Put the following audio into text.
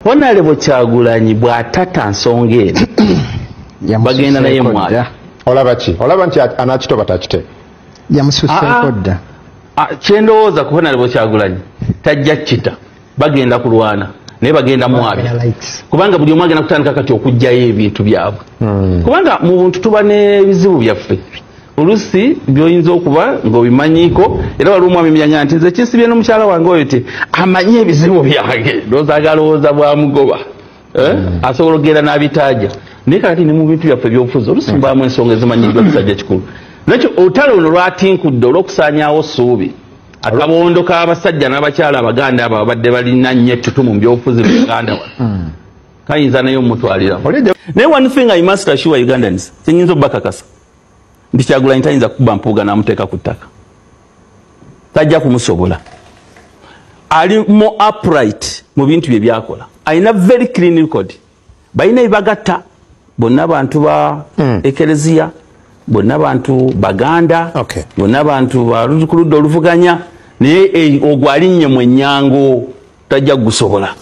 Honorable Kyagulanyi bw'atata nsonga eno, bagenda naye mwala. Olaba ki? Olaba nti anakitoba takite? Yamususeeko dda. Kyendowooza ku Honorable Kyagulanyi, tajja kita, bagenda kulwana naye, bagenda mwabya, kubanga buli omu agenda kutandika kati okugjayo ebintu byabwe, kubanga mu buntu tuba n'ebizibu byaffe olusi byoyinza okuba ng'obimanyiiko. Era waliwo omwami myanya nti nze kinsibye n'omukyala wange oyo ti amanyi ebizibu byange, ndowooza agalowooza bwamugoba, eh? Asobola okugenda n'abitaaja. Naye kakati ne mu bintu byaffe ebyobufuzi olusi mubaamu ensonga ezimanyiddwa kisajja kikulu. Nakyo olutalo luno lwatinkudde olw'okusaanyaawo ssuubi, akabondo k'abasajja n'abakyala Abaganda abo abadde balina nnyo ettutumu mu byobufuzi mu Uganda wano, kayinza naye omutwaliramu. Naye one thing I must assure Ugandans, kyenyinza obubakakasa nti Kyagulanyi tayinza kukuba Mpuuga n'amuteeka ku ttaka, tajja kumusobola. Ali more upright mu bintu bye byakola, alina very clean record. Balina ebibagatta bonna, bantu ba ekereziya bonna, bantu Baganda bonna, bantu ku ludda oluvuganya, naye ogwo alinnye mu ennyango, tajja kugusobola.